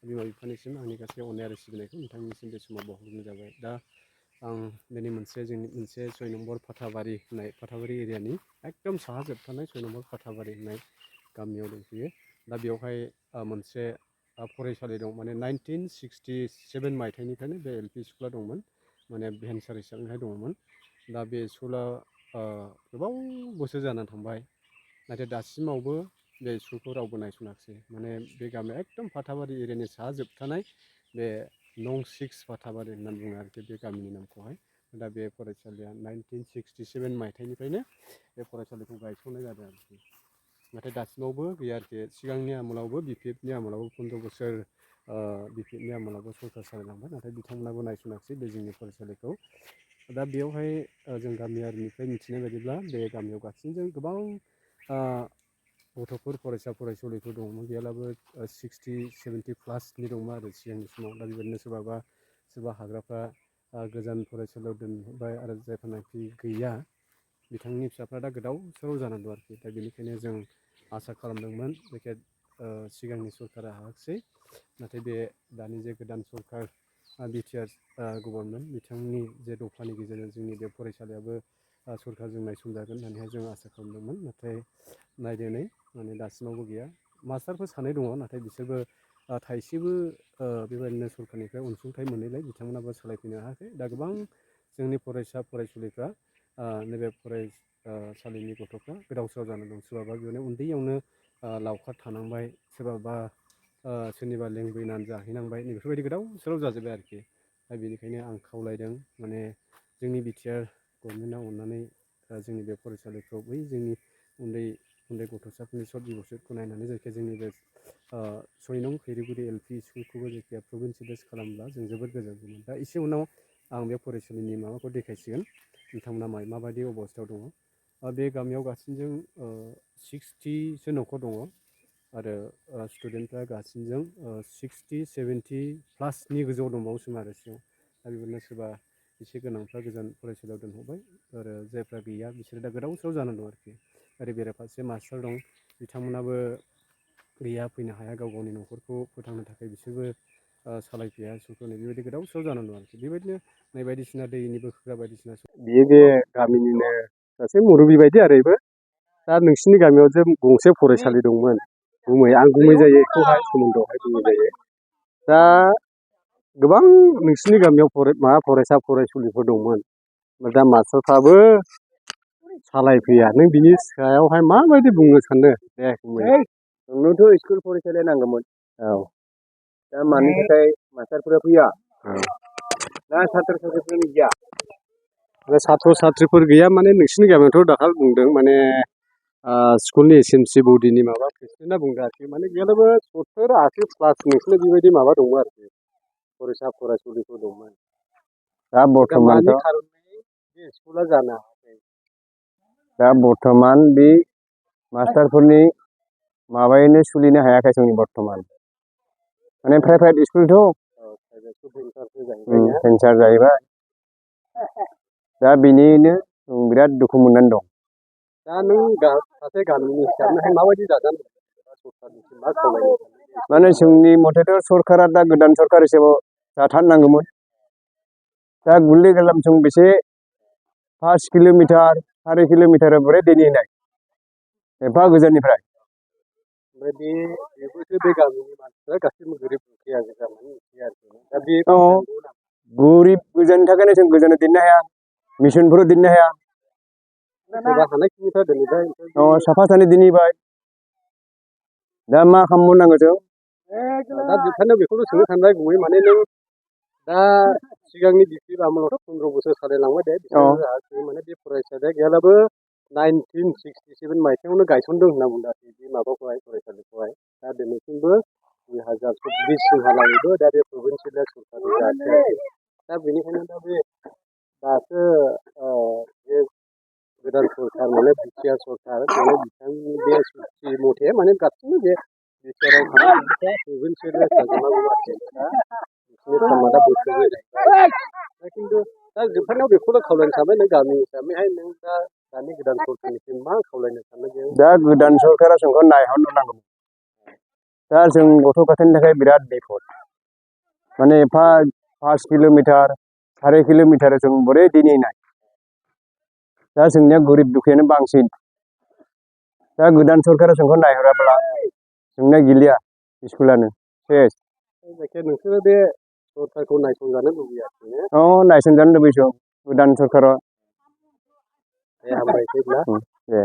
बिमा बिफानिसिम आंनि गासै अननाय आरो सिबिनायखौ नोंथांनिसिम बे समाव बावहरनाय जाबाय। दा आं दिनै जोंनि मोनसे 6 नम्बर फाथाबारि होननाय फाथाबारि एरियानि एकदम साहा जोबथारनाय 6 नम्बर फाथाबारि होननाय गामियाव दंफैयो। दा बेवहाय मोनसे फरायसालि दं, माने 1967 मायथाइनिफ्रायनो बे एल पि स्कुला दंमोन, माने भेन्सार हिसाबैहाय दङमोन। दा बे स्कुला गोबाव बोसोर जानानै थांबाय, नाथाय दासिमावबो बे स्कुलखौ रावबो नायसनाखिसै। माने बे गामिया एकदम फाथाबारि एरियानि साहा जोबथानाय बे नं 6 फाथाबारि होननानै बुङो आरोखि बे गामिनि नामखौहाय। दा बे फरायसालिया 1967 मायथाइनिफ्रायनो बे फरायसालिखौ गायसननाय जादों आरोखि। नाथाय दासिमावबो गैया आरोखि। सिगांनि आमोलावबो BPFनि आमोलावबो 15 बोसोर BPFनि आमोलावबो सरकार सालायलांबाय, नाथाय बिथांमोनाबो नायसनाखिसै बे जोंनि फरायसालिखौ। दा बेवहाय जों गामियारिनिफ्राय मिथिनाय बायदिब्ला बे गामियाव गासैजों गोबां गथ'फोर फरायसा फरायसुलिफोर दङमोन, गैयाब्लाबो 60-70 प्लासनि दंमोन आरो सिगांनि समाव। दा बेबायदिनो सोरबा हाग्राफ्रा गोजान फरायसालियाव दोनहरबाय, आरो जायफोरनाखि गैया बिथांनि फिसाफ्रा दा गोदाव सोराव जानानै दं आरोखि। दा बेनिखायनो जों आसा खालामदोंमोन जायखिया सिगांनि सरकारा हायाखिसै, नाथाय बे दानि जे गोदान सरकार BTR गभर्नमेन्ट, बिथांनि जे दफानि गेजेरजों जोंनि बे फरायसालियाबो सरकारजों नायसनजागोन होननानैहाय जों आसा खालामदोंमोन। नाथाय नायदो नै, माने दासिमावबो गैया। मास्टारफोर सानै दङ, नाथाय बिसोरबो थाइसेबो बेबायदिनो सरकारनिफ्राय अनसुंथाइ मोनैलाय बिथांमोनाबो सोलायफैनो हायाखै। दा गोबां जोंनि फरायसा फरायसुलिफ्रा नैबे फरायसालिनि गथ'फ्रा गोदाव सोराव जानानै दं। सोरबाबा बेयावनो उन्दैयावनो लावखार थानांबाय, सोरबाबा सोरनिबा लेंबैनानै जाहैनांबाय, नैबेफोरबायदि गोदाव सोराव जाजोब्बाय आरोखि। दा बेनिखायनो आं खावलायदों, माने जोंनि BTR गभर्नमेन्टआ अननानै जोंनि बे फरायसालिखौ बै जोंनि उन्दै गथ'साफोरनि सर्ट बिबसतखौ नायनानै जायखिया जोंनि बे 6 नं खैरिगुरि LP स्कुलखौबो जायखिया प्रभिन्सियेलाइस खालामब्ला जों जोबोद गोजोनगौमोन। दा एसे उनाव आं बे फरायसालिनि माबाखौ देखायसिगोन, नोंथांमोना माबायदि अबस्थायाव दङ। बे गामियाव गासैजों 60सो न'खर दङ, आरो स्टुडेन्टफ्रा गासैजों 60-70 प्लासनि गोजौआव दंबावोसोम आरो सिगां। दा बेबायदिनो सोरबा एसे गोनांफ्रा गोजान फरायसालियाव दोनहरबाय, आरो जायफ्रा गैया बिसोरो दा गोदाव सोराव जानानै दं आरोखि। ओरै बेराफारसे मास्टार दं, बिथांमोनाबो गैया, फैनो हाया, गाव गावनि न'खरखौ फोथांनो थाखाय बिसोरबो सालायफैया स्कुलखौ। बेबायदि गोदाव सोराव जानानै दं आरोखि। बेबायदिनो नै बायदिसिना दैनि बोखोग्रा बायदिसिना बियो बे गामिनिनो सासे मुरबि बायदि आरो बेबो। दा नोंसिनि गामियाव जे गंसे फरायसालि दंमोन, आं गुमै जायो बेखौहाय सोमोन्दोआवहाय गुमै जायो। दा गोबां नोंसिनि गामियाव फरायसा फरायसुलिफोर दंमोन, दा मास्टारफ्राबो सालायफैया। नों बिनि सायावहाय माबायदि बुंनो सानो? दे गुमै। नोंनोथ' स्कुल फरायसालिया नांगौमोन। औ। दा मानि थाखाय मास्टारफोरा फैया? दा सात्र साथ्रिफोरनि गैया? सात्र साथ्रिफोर गैया माने नोंसिनि गामियावथ' दाखालि बुंदों, माने स्कुलनि SMC बडिनि माबा प्रेसिडेन्टआ बुंदों आरोखि, माने गैयाब्लाबो 70-80 प्लास नोंसिनि बेबायदि माबा दंमोन आरोखि, फरायसा फरायसुलिफोर दंमोन। दा बर्थमानथ' मानि खारनै बे स्कुला जानो हायाखै? दा बर्थमान बे मास्टारफोरनि माबायैनो सोलिनो हायाखै जोंनि बर्थमान। माने प्राइभेट स्कुलथ' भेन्सार जाहैबाय। दा बेनिनो बिराद दुखु मोननानै दं। दा नों सासे गामिनि हिसाबैहाय माबायदि जाजानो सरकारनिसिम मा खावलायनो? माने जोंनि मथेथ' सरकारा दा गोदान सरकार हिसाबाव जाथारनांगौमोन। दा गुल्ली गालामजों बेसे 5 किल'मिटार 4 किल'मिटार बोरै दैनिनाय एफा गोजाननिफ्राय। ओमफ्राय बेबोसो बे गामिनि मानसिफ्रा गासैबो गोरिब दुखिया जानानै आरोखि। दा बे गोरिब गोजाननि थाखायनो जों गोजानाव दोननो हाया, मिसनफोराव दोननो हाया। हानायखिनिफ्रा दोनहैबाय। साफा सानै दोनहैबाय। दा मा खालामबावनांगौ जों? दा जोबथारनायाव बेखौनो सोंनो सानबाय गुमै, माने नों दा सिगांनि BPF आमोलावथ' 15 बोसोर सालायलांबाय दे, बिसोरो माने बे फरायसालिया गैयाब्लाबो 1967 मायथाइयावनो गायसनदों होनना बुंदों आरोखि बे माबाखौहाय, फरायसालिखौहाय। दा दिनैसिमबो 2020सिमहालागैबो दा बे प्रभिन्सियेल सरकारनि जायाखै। दा बेनिखायनो दा बे दासो बे गोदान सरकार माने BTR सरकार, माने बिथांनि बे सुक्ति मथे माने गासैबो बे BTRआव थानाय प्रभिन्सियेल जाजोबनांगौ आरोखि। दा बिसोरनि समा दा बोथोरबो जाहैबाय। दा खिन्थु दा जोबथारनायाव बेखौनो खावलायनो सानबाय, नों गामि हिसाबैहाय नों दा दानि गोदान सरकारनिसिम मा खावलायनो सानदों? दा गोदान सरकारा जोंखौ नायहरनो नांगौ। दा जों गथ' गथायनि थाखाय बिराद बिपद। माने एफा 5 किल'मिटार 4 किल'मिटार जों बोरै दिनैनाय दा जोंनिया गोरिब दुखियानो बांसिन दा गोदान सरकारा जोंखौ नायहराब्ला जोंना गैलिया स्कुलानो सेस जायखिया नोंसोरो बे सरकारखौ नायसंजानो लुबैयाखै नायसंजानो लुबैदों गोदान सरकारा दे हामबायसै ना दे